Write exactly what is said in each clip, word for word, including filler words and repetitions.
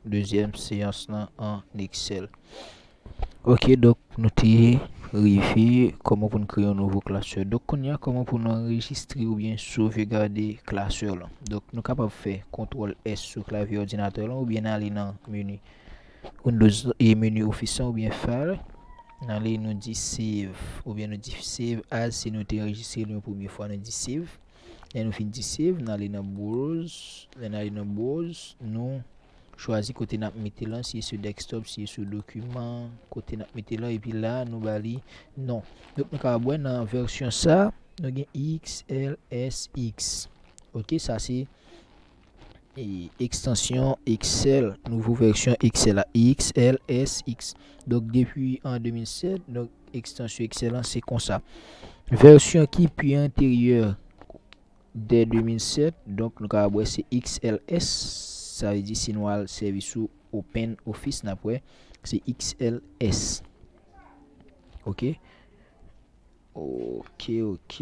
dezyèm seyans lan an Excel. Ok, donk nou te rive kòman pou n kreye yon nouvo klasè. Donk kounye a, kòman pou n anrejistre oubyen sovegade klasè lan. Donk nou kapab fè kontwòl S sou klavye òdinatè lan oubyen n ale nan meni Windows e meni Office lan oubyen File. N ale nou di Save oubyen nou di Save as si nou te anrejistre li yon premye fwa, nou di Save. Lè nou fin di Save, n ale nan Browse. Lè n ale nan Browse, nou chwazi kote n ap mete lan, si e sou desktop, si e sou dokiman, kote n ap mete lan, epi la nou ba li non. Donk nou kapab wè nan vèsyon sa, nou gen X L S X. Ok, sa se e, ekstansyon Excel, nouvo vèsyon Excel la, X L S X. Donk depi an de mil sèt, donk ekstansyon Excel lan se konsa. Vèsyon ki pi anteryè dè de mil sèt, donk nou kapab wè se X L S, sa vle di si nou al sèvi sou Open Office n ap wè se X L S. Ok. Ok, ok.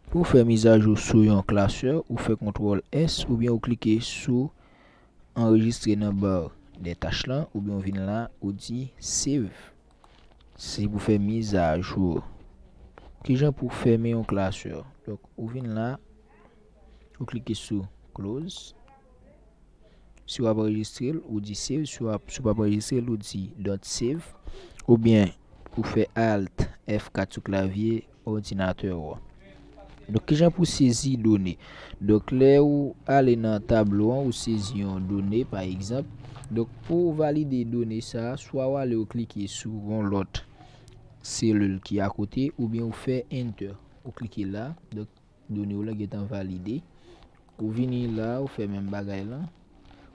Pou fè mizajou sou yon klasè, ou fè kontwòl S oubyen ou klike sou anrejistre nan ba dè tach lan oubyen ou vin la ou di Save. Se pou fè mizajou. Kijan pou fèmen yon klasè? Donk ou vin la, ou klike sou Close. Si w ap anrejistre l, ou di Save. Si w ap, si w p ap anrejistre l, ou di Don't Save. Oubyen ou fè Alt F kat sou klavye òdinatè w. Donk kijan pou sezi done? Donk lè ou ale nan tablo an, ou sezi yon done pa egzanp. Donk pou valide done sa, swa w ale ou klike sou yon lòt selil ki akote oubyen ou fè Enter. Ou klike la. Donk done w lan gentan valide. Ou vini la, ou fè menm bagay lan.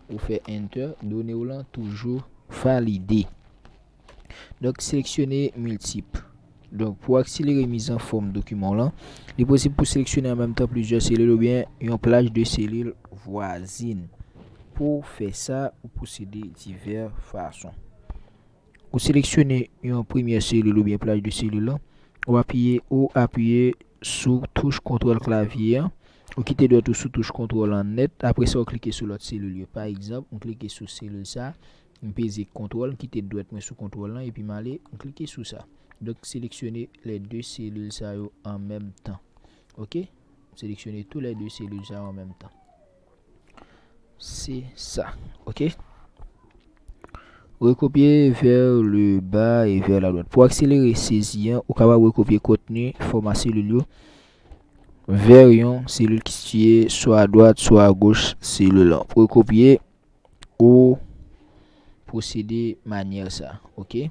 Ou fè Enter, done w lan toujou valide. Donk seleksyone miltip. Donk pou akselere mizanfòm dokiman w lan, li posib pou seleksyone an menm tan plizyè selil oubyen yon plaj de selil vwazin. Pou fè sa, ou pwosede divè fason. Ou seleksyone yon premyè selil oubyen plaj de selil lan. Ou apiye, ou apiye sou touch kontwòl klavye an. Ou kite dwèt ou sou touch kontwòl lan nèt. Apre sa, ou klike sou lòt selil yo. Pa egzanp, m klike sou selil sa. M peze kontwòl, m kite dwèt mwen sou kontwòl lan epi m ale, m klike sou sa. Donk, seleksyone lè de selil sa yo an menm tan. Ok? M seleksyone tou lè de selil sa yo an menm tan. Se sa. Ok? Rekopye vers le bas et vers la droite. Pou akselere sezi an, ou kapab rekopye kontni fòma selil yo vè yon selil ki sitiye swa adwat, swa agoch selil lan. Pou rekopye, ou pwosede manyè sa. Ok?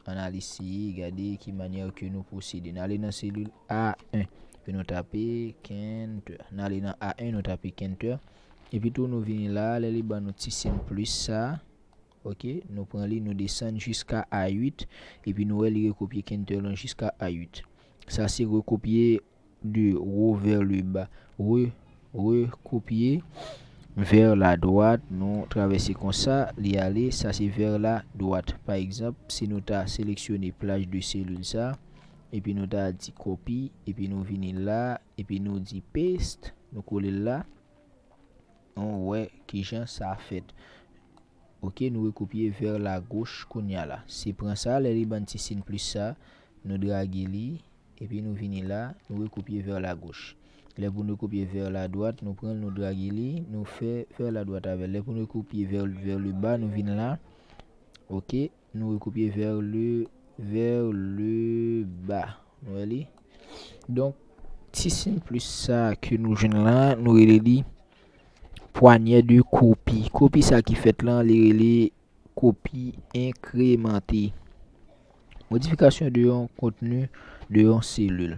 Ann al eseye gade ki manyè ke nou pwosede. N ale nan selil A en. Epi nou tape Kenter. N ale nan A en, nou tape Kenter. Epi tou nou vini la, lè li ban nou ti siy plis sa. Ok, nou pran li, nou desann jiska A uit. Epi nou wè li rekopye Kenter lan jiska A uit. Sa se rekopye de haut vers le bas. Re, rekopye vers la droite, nou travèse konsa, li ale, sa se vers la droite. Pa egzanp, si nou ta seleksyone plaj de selil sa, epi nou ta di copy, epi nou vini la, epi nou di paste, nou kole l la, nou wè kijan sa fèt. Ok, nou rekopye vers la gauche kounye a la. Se pran sa, lè li ban n ti siy plis sa, nou drage li, epi nou vini la, nou rekopye vers la gauche. Lè pou nou kopye vers la droite, nou pran l, nou drage li, nou fè vers la droite avè l. Lè pou nou kopye vers, vers le bas, nou vin la. Ok, nou rekopye vers le, vers le bas. Nou wè li? Donk, ti siy plis sa ke nou jwenn la, nou rele li pwanyè de kopi. Kopi sa ki fèt lan, li rele kopi enkremante. Modifikasyon de yon kontni de yon selil.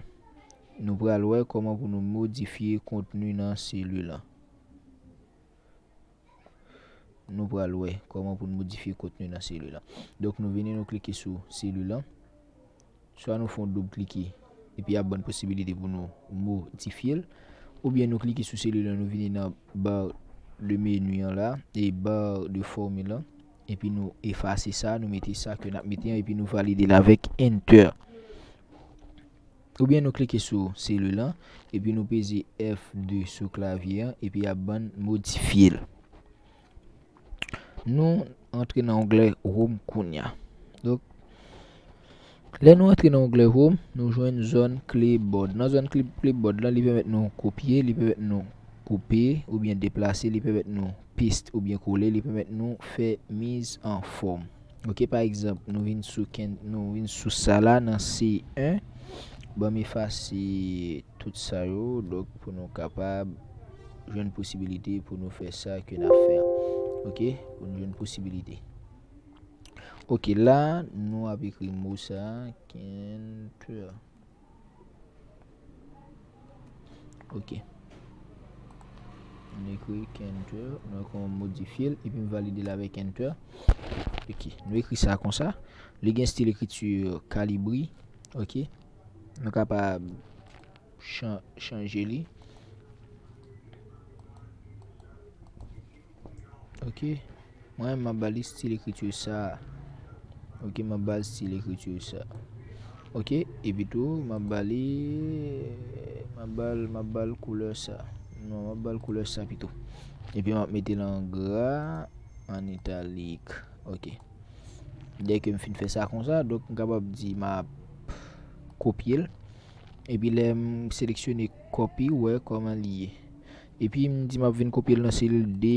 Nou pral wè kòman pou nou modifye kontni nan selil lan. Nou pral wè kòman pou nou modifye kontni nan selil lan. Donk, nou vini, nou klike sou selil lan. Swa nou fè yon doub klike, epi y ap ban n posibilite pou nou modifye l. Oubyen nou klike sou selil lan, nou vini nan bar de menu an la, e bar de formule lan, epi nou efase sa, nou mete sa ke n ap mete an, epi nou valide l avèk Enter. Oubyen nou klike sou selil lan, epi nou peze F de sou klavye an, epi y ap ban n modifye l. Nou antre nan onglè Home kounye a. Donk, lè nou antre nan onglè Home, nou jwenn zòn clipboard. Nan zòn clip-, clipboard lan, li pèmèt nou kopye, li pèmèt nou koupe oubyen deplase, li pèmèt nou paste oubyen kole, li pèmèt nou fè miz an fòm. Ok, pa egzanp, nou vin sou ken-, nou vin sou sa la nan C en. Ban m efase tout sa yo, donk pou nou kapab jwenn posibilite pou nou fè sa ke n ap fè an. Ok, pou nou jwenn posibilite. Ok, la, nou ap ekri mo sa, kentè. Ok. Nou ekri kentè, nou konn modifye l, epi m valide l avèk enter. Ok, nou ekri sa konsa. Li gen stil ekriti Calibri. Ok. Nou kapab chan-, chanje li. Ok. Mwen, m ap ba li stil ekriti sa. Ok, m ap ba l stil ekriti sa. Ok, epi tou, m ap ba li, m ap ba l, m ap ba l koulè sa. Non, m ap ba l koulè sa pito. Epi m ap mete l an gra, an italik. Ok. Dèke m fin fè sa konsa, donk m kapab di m ap kopye l. Epi lè m seleksyone copy, ou wè kòman li ye. Epi m di m ap vin kopye l nan selil D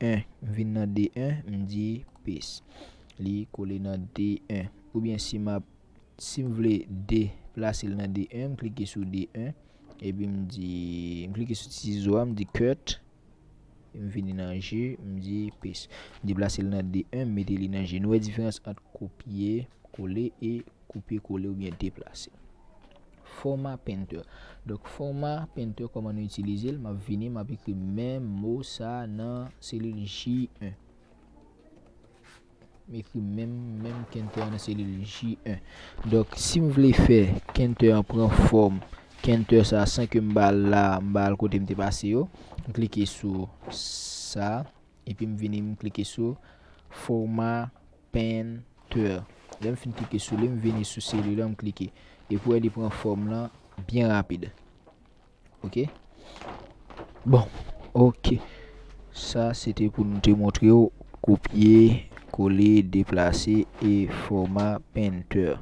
en. M vin nan D en, m di paste. Li kole nan D en. Oubyen si m ap, si m vle deplase l nan D en, m klike sou D en. Epi m di, m klike sou ti sizo a, m di cut. M vini nan G, m di paste. M deplase l nan D en, m mete li nan G. Nou wè diferans ant kopye, kole e koupe kole oubyen deplase. Fòma Painter. Donk, fòma Painter, kòman nou itilize l? M ap vini, m ap ekri menm mo sa nan selil J en. M ekri menm, menm kentè an nan selil J en. Donk, si m vle fè kentè an pran fòm kentè sa san ke m ba l la, m ba l kote m te pase yo, m klike sou sa, epi m vini, m klike sou fòma Painter. Lè m fin klike sou li, m vini sou selil la, m klike. Epi w wè li pran fòm lan byen rapid. Ok? Bon, ok. Sa, se te pou nou te montre w kopye, kole, deplase e fòma Painter.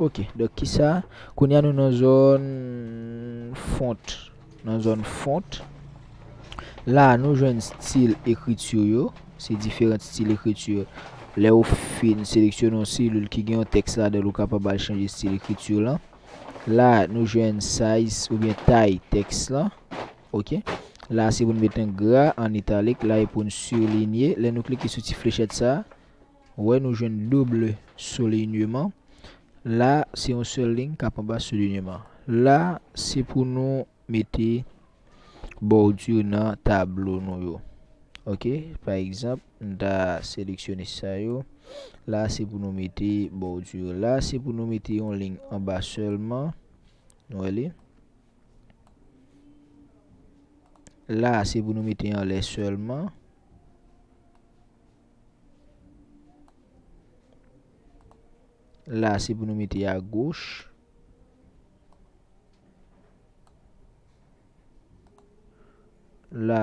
Ok, donk kisa? Kounye a nou nan zòn font. Nan zòn font. La, nou jwenn stil ekriti yo. Se diferan stil ekriti. Lè w fin seleksyone yon selil ki gen yon tèks ladan l, ou kapab al chanje stil ekriti lan. La, nou jwenn size oubyen tay tèks lan. Ok. La, se pou n met an gra, an italik. La, e pou n silinye. Lè nou klike sou ti flechèt sa, ou wè nou jwenn doub soulinyeman. La, se yon sèl liy k ap anba soulinyeman. La, se pou nou mete bòdi nan tablo nou yo. Ok, pa egzanp, m ta seleksyone sa yo. La, se pou nou mete bòdi. La, se pou nou mete yon liy anba sèlman. Nou wè li. La, se pou nou mete anlè sèlman. La, se pou nou mete agoch. La,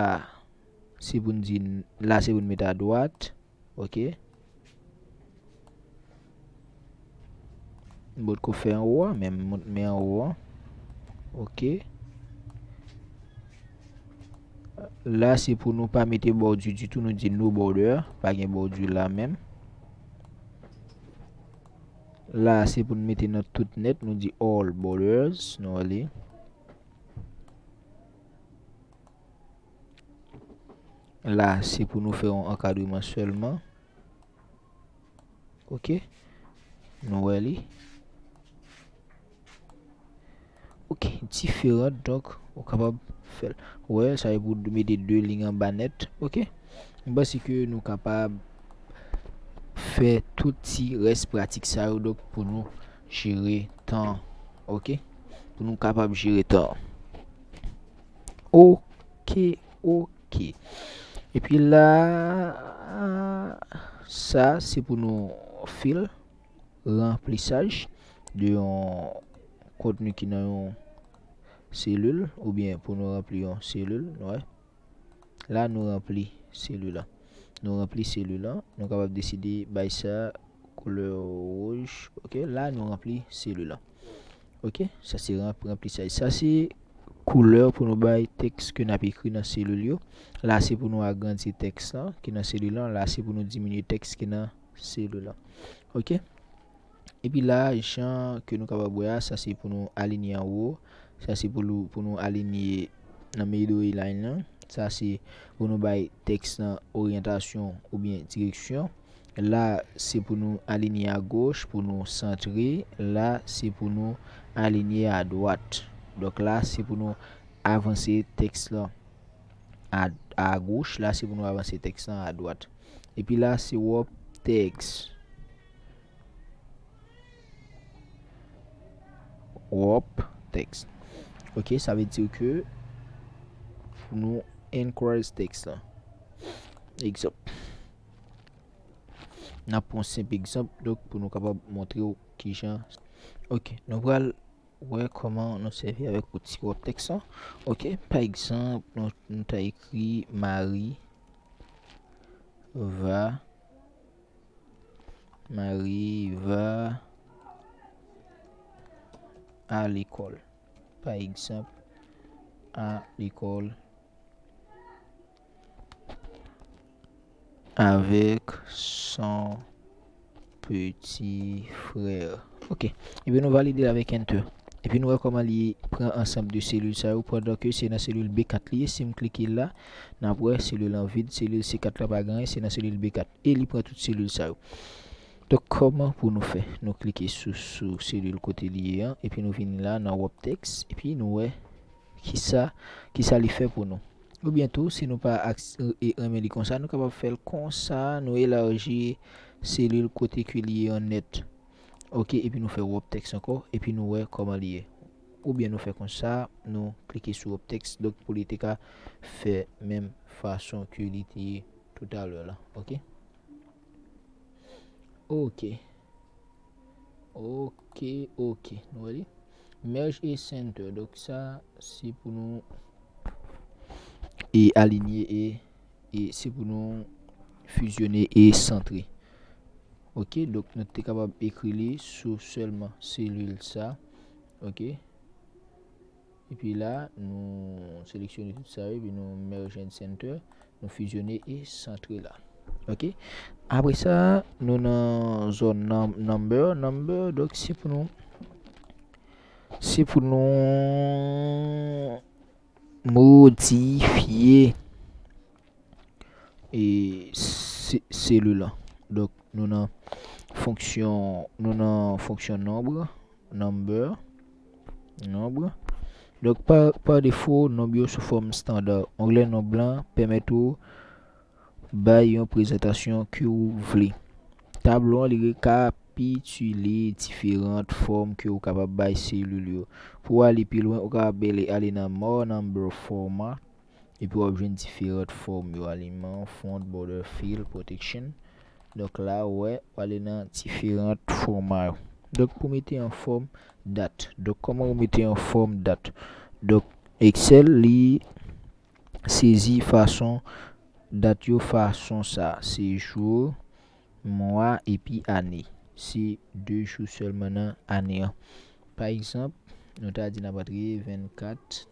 se pou n di, la, se pou n mete adwat. Ok. M potko fè anwo a, men m met anwo a. Ok. La, se pou nou pa mete bòdi ditou, nou di no border, pa gen bòdi la menm. La, se pou n mete nan tout nèt, nou di all borders, nou ale. La, se pou nou fè yon ankadreman sèlman. Ok. Nou wè li. Ok, diferan, donk, ou kapab fè l. Ou wè, sa e pou mete de liy anba nèt. Ok. M panse ke nou kapab fè tout ti rès pratik sa yo, donk, pou nou jere tan. Ok. Pou nou kapab jere tan. Ok, ok. Epi la, sa, se pou nou fill, ranplisaj de yon kontni ki nan yon selil, oubyen pou nou ranpli yon selil, nou wè. La, nou ranpli selil la. nou ranpli selil lan. Nou kapab deside bay sa koulè wouj. Ok, la nou ranpli selil lan. Ok, sa se ranp-, ranplisaj. Sa se koulè pou nou bay tèks ke n ap ekri nan selil yo. La se pou nou agrandi tèks lan ki nan selil lan. La se pou nou diminye tèks ki nan selil lan. Ok? Epi la, jan ke nou kapab wè a, sa se pou nou alinye anwo. Sa se pou nou, pou nou alinye nan middle line lan. Sa se pou nou bay tèks lan oryantasyon oubyen direksyon. La, se pou nou alinye agoch, pou nou santre. La, se pou nou alinye adwat. Donk la, se pou nou avanse tèks lan a, agoch. La, se pou nou avanse tèks lan adwat. Epi la, se warp tèks. Warp tèks. Ok, sa vle di ke pou nou increase tèks lan. Egzanp. N ap pran yon senp egzanp, donk, pou nou kapab montre w kijan. Ok, nou pral wè kòman nou sèvi avèk outi warp tèks lan. Ok, pa egzanp, nou, nou ta ekri Mari va, Mari va a lekòl. Pa egzanp, a lekòl avec son petit frère. Ok. Epi nou valide l avèk enter. Epi nou wè kòman li pran ansanm de selil sa yo, pandan ke se nan selil B kat li ye. Si m klike la, n ap wè selil lan vid, selil C kat la pa gen anyen, se nan selil B kat. E li pran tout selil sa yo. Donk, kòman pou nou fè? Nou klike sou, sou selil kote li ye an, epi nou vin la nan warp tèks, epi nou wè kisa, kisa li fè pou nou. Oubyen tou, si nou pa aks-, e, renmen li konsa, nou kapab fè l konsa, nou elaji selil kote ke li ye an nèt. Ok, epi nou fè warp tèks ankò, epi nou wè kòman li ye. Oubyen nou fè konsa, nou klike sou warp tèks, donk pou li te ka fè menm fason ke li te ye toutalè la. Ok? Ok. Ok, ok. Nou wè li? Merge e center. Donk sa, se pou nou e alinye e, e se pou nou fizyone e santre. Ok, donk nou te kapab ekri li sou sèlman selil sa. Ok. Epi la, nou seleksyone tout sa yo, epi nou merge and center, nou fizyone e santre la. Ok. Apre sa, nou nan zòn num-, number, number, donk se pou nou, se pou nou modifye e se-, selil lan. Donk, nou nan fonksyon, nou nan fonksyon nonb, number, nonb. Donk, pa, pa defo, nonb yo sou fòm estanda. Onglè nonb lan pèmèt ou bay yon prezantasyon ke ou vle. Tablo an, li rekapitile diferan fòm ke ou kapab bay selil yo. Pou w ale pi lwen, ou kapab ale, ale nan More Number Format, epi w ap jwenn diferan fòm yo, aliman, font, border, fill, protection. Donk la, ou wè, w ale nan diferan fòma yo. Donk, pou mete an fòm dat. Donk, kòman ou mete an fòm dat? Donk, Excel, li sezi fason dat yo fason sa. Se jou, mwa, epi ane. Se de jou sèlman nan ane an. Pa egzanp, nou ta di n ap antre vennkat